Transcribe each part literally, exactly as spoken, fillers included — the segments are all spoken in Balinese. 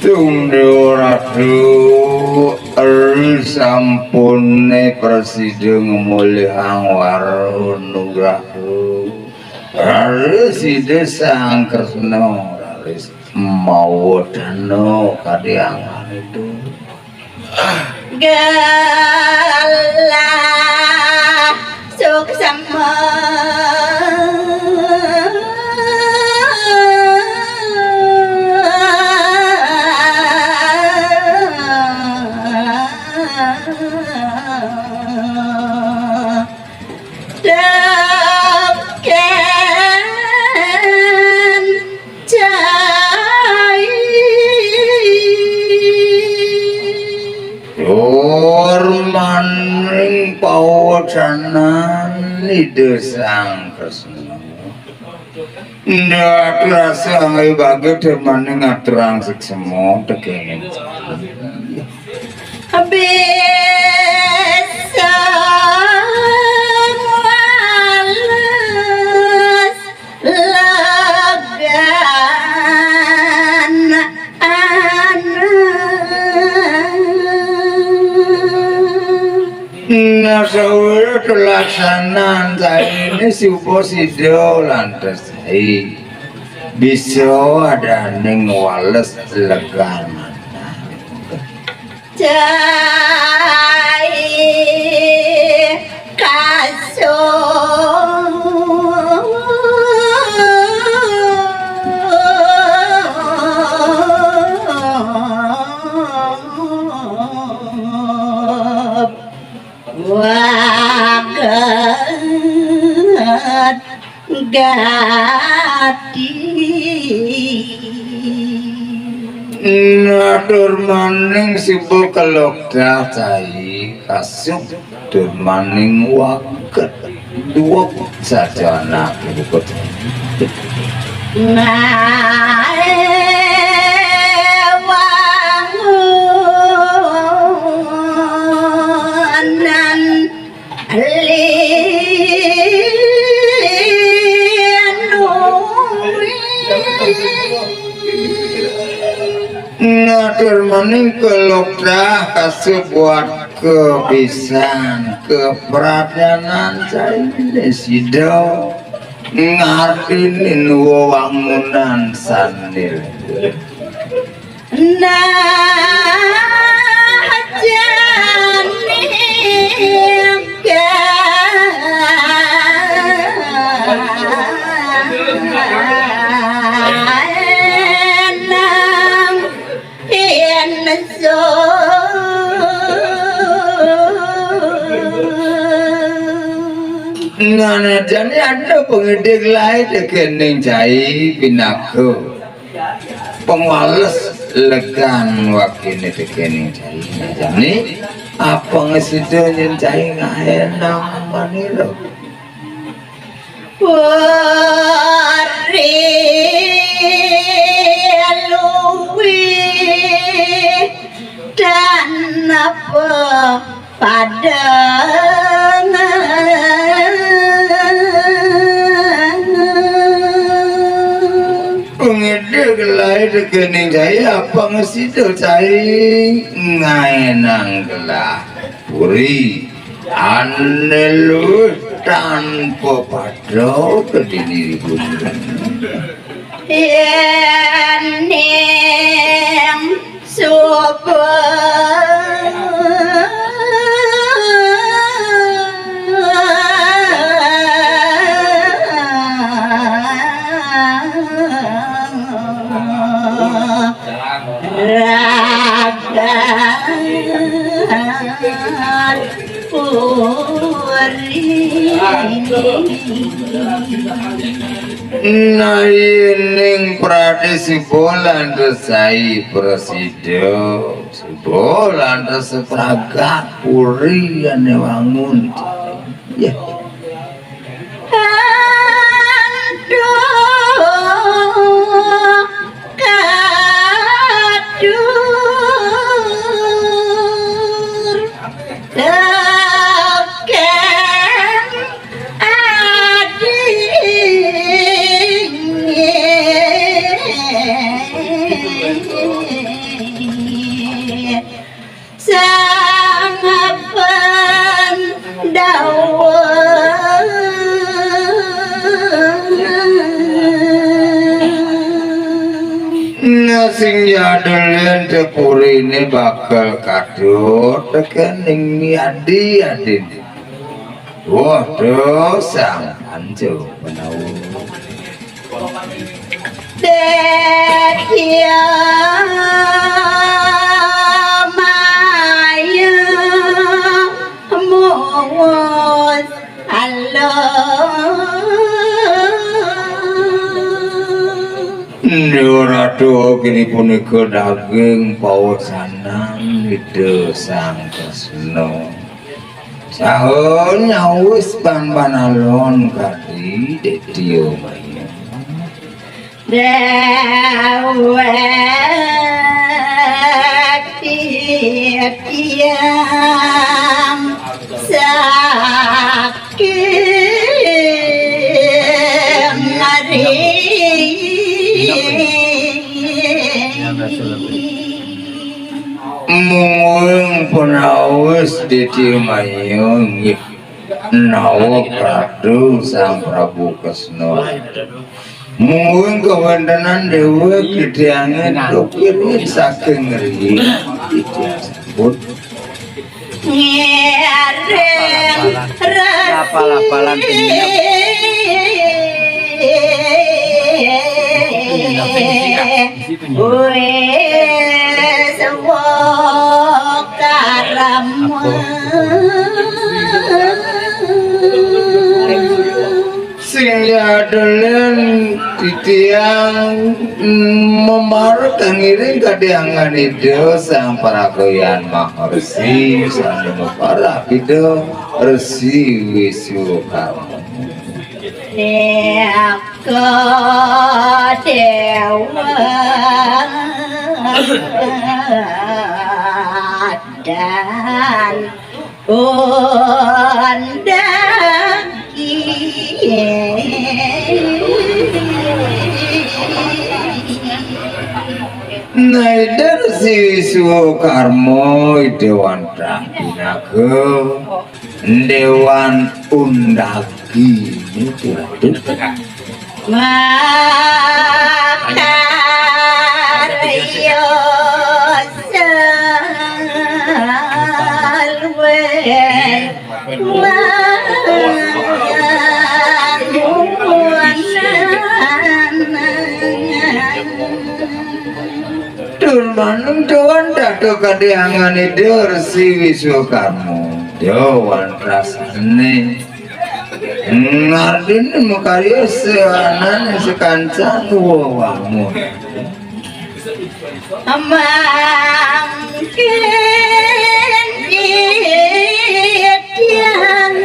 Tunggu ratu, eri sampune prasida ngemulihang wara nugraha. Eri sida Sang Kresna raris mawa dana kadi angkanitu. Gelah suksema. Teken cai. Tur maning pawacanan Ida Sang Kresna. Ndak rasa anggai baga tur maning ngaturang suksema tekene. Bisa wales legan anak. Nah, sawira telaksanan saiki suba sida lantas sae. Bisa adaning wales legan anak. Cai kasub. Waget gati. Nah, tur maning suba kelokdah cai kasub, tur maning waget duweg saja anak ibu kota. Nah, wangunan Ngatur maning kelokdah kasebut kepisan kepradanan saine sida ngartinin wewangunan sane. Nah, jani kenang ingsun. Nah, nah, jani ada pengedek lain dekening cai pinaka. Pengwales legan wakine tekening cai. Jani apa ngesida nyen cai ngaenang manira? Puri luwih dan apa padang. Pengedek lair dekening cai apa ngesida cai ngaenang gelah puri ane luwih tanpa pada kedini. Yen ning Suba. Ragat Puri. Nah, yening pradé siba lantas cai prasida, siba lantas pragat puri ané wangun. Ya. Aduh, katur. Tekén Adelin tepurine bakal katur tekening adi-adine. Waduh, sang pancu menawi. Detya Maya muwus alon. Nira Ratu, kini punika daging pawasanan Ida Sang Kresna. Saha nyawis pan panalon kadi Detya Maya. Dewek titiang saking mari. Mungguing penawis Detya Maya inggih nawa Ratu Sang Prabu Kresna. Mungguing kawéntenan déwa titiangé tukir saking ngriki titiang sampun. Ngiring resi. Apal-apalan. Wis wokarama. Sing yadelin titiang, mm, memarut ngiring kadyangan Ida Sang Paragayan Maharsi sané meparab Ida Resi Wiswakarma. Eka Déwa dan Undang. Naider Siswa Karma Ida Wantah Pinaga Déwan Undagi. Makarya salwé. Tur manungtuan datu kadyangan Ida Resi Wiswakarma. Yo, wantrasane. Ngardin makarya seanane sekancan wewangun. Mangkin titiang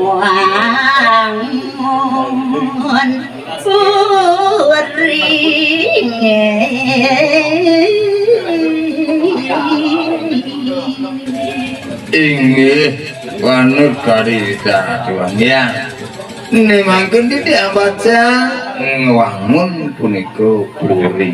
wangun puring. Inggih, wanut kari Ratu Anggiang. Nih mangkin titiang baca ngwangun punika puri.